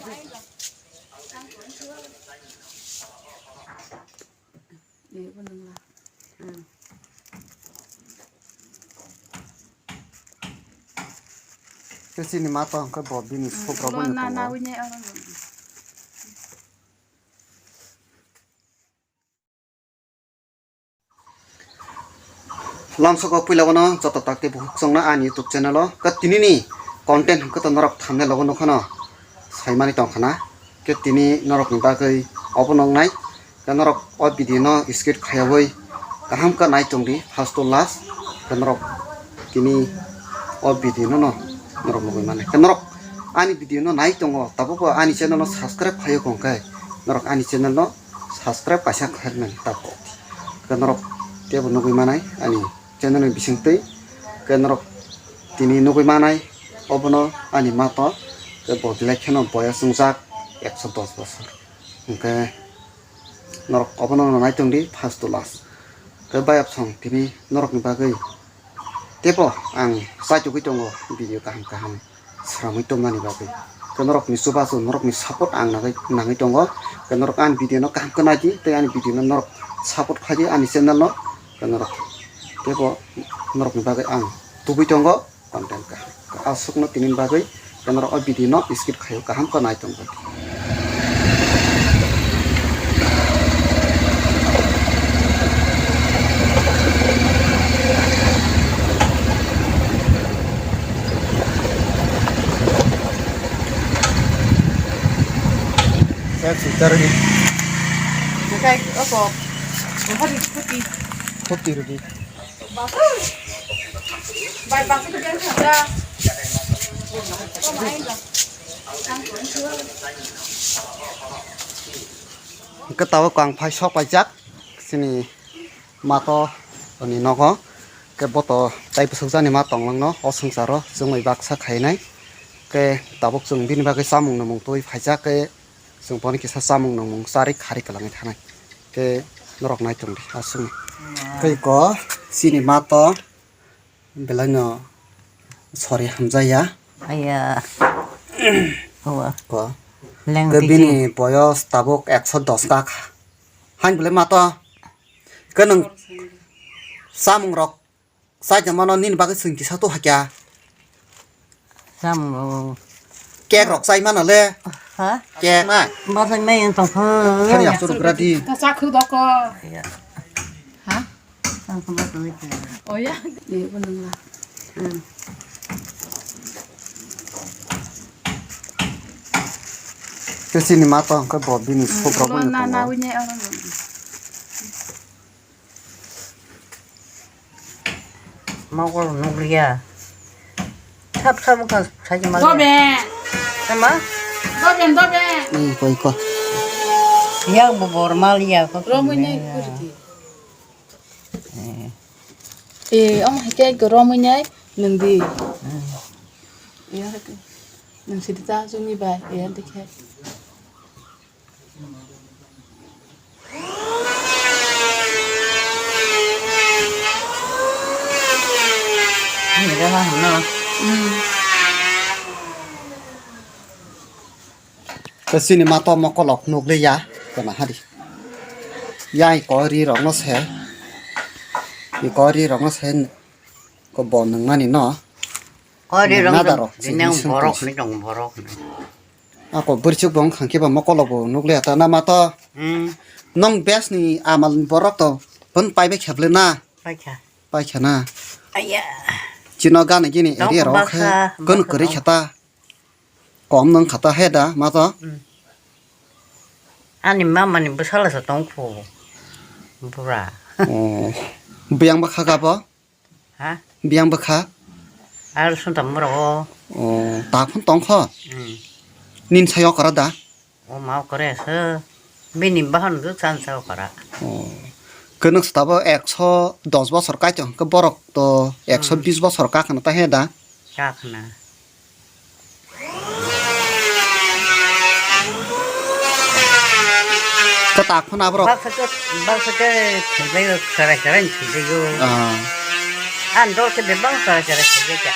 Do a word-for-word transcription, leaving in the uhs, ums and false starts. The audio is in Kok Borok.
Khe chini ma to hwnkhe bo bini sukrok bai na tongo. Lamsoko puila bono joto takti bukhuk chongna ani YouTube channel o. Ka tinini content hwnkhe to norok thumbnail logo nukha no saimani tongkha na. Ke tini norokni bagwi obono wngnai. Ke norok o video no skip khaiyawi kaham khe nai tongdi first to last. Ke norok tini o video no no norok nugwi mannai. Ke norok ani video no nai tongo tabukbo ani channel no subscribe khaiyo kongkhe norok ani channel no subscribe kaisa khlaimani tabuk. Ke norok teibo nugwi manai ani channel ni bisingtwi. Ke norok tini nugwi manai obono ani ma to ke bo belai kheno boyos wngjak ekso dos bosor. Hwnkhe norok obono nai tongdi first to last. Ke bayap song tini norokni bagwi teibo ang chaitugwi tongo video kaham kaham sramwi tongmani bagwi. Ke norokni chubachu norokni support ang nangwi, nangwi tongo. Ke norok ani video no kaham khe naidi tei ani video no norok support khlaidi ani channel no. Ke norok teibo norokni bagwi ang tubui tongo content kaham. Aswkno tini bagwi ke norok o video no skip khaio kaham khe nai tongdi. Khe swijak rwdi. Khe obo. Obo di phuti. Phuti rwdi. Bai, bai, bai, bai. Hwnkhe tabuk ang phai sok paijak chini ma to ni nogo. Khe bo to tai bwswk jani ma tonglang no o swngcharo chwngwi baksa khainai. Khe tabuk chwng bini bagwi chamung nwmung twi phaijak khe chwng bono kisa chamung nwmung charwi kharwi kwlangwi thanai. Khe norok nai tongdi aswkno. Tei ko chini ma to. Belai no sori hamjaya. Aya. Hawa. Ko. Leng ke tiki. Bini boyos tabuk ekso dos ka kha. Hain belai ma to. Ke nwng samung rok sai mano nini bagwi swng kisa tu hakya. Samung. Kek rok chai mano le. Ha? Kek na. Bajak nai tong kha. Thani asur gradi. Ta sa khu doko. Ya. Ha? Tang kha bajak nai. Oh ya. Ni pun dong lah. Hmm. Ke sini ma to ke bo bini sok rok na na wini orang. Mokol nukliya. Sab sab wngkha saji mal. Dobe. Sama? Dobe, dobe. Hmm, koi ko. Yak bo bor mal ya ko. Romwi nai kurdi. Eh. Eh, om hake ko romwi nai nungdi. Hmm. Ya hake. Nung sidi ta sumi bai, ya dikhe. Tei chini ma to mokolok nukliya, kwna hari. Yang iko ri rokno se, iko ri rokno se, ko bo nungmani no. O ri rok nada rok, borok ni tong borok ni. Ako bwrwichuk bo wngkha khe bo mokolok bo nukliya ta na ma to. Hmm. Nong best ni amal ni borok to pon pai bai kheble na. Paikha. Paikha na. Aya. Chino gana gini area rok khe kon kwrwi kha ta. Kom nang kha ta he da ma to. Hmm. Ani mama ni bwsala sa tong kho. Bura. Oh. Biyang ba kha ga bo? Ha? Biyang bwkha? Ar suntam moro o. O, ta phun tong kho? Hmm. Nin sai okra da? O ma okra se. Bini bahan do chan sa okra. O. Kwnwk sitabo ekso dos bosor kai tong khe borok to ekso bis bosor ka khna ta he da? Ka khna. Kwtak phano aborok. Baksa khe, baksa khe thwibai o, chwrai chwrai thwibai o. Ah. Ang dol khe bebak chwrai chwrai thwibai kha.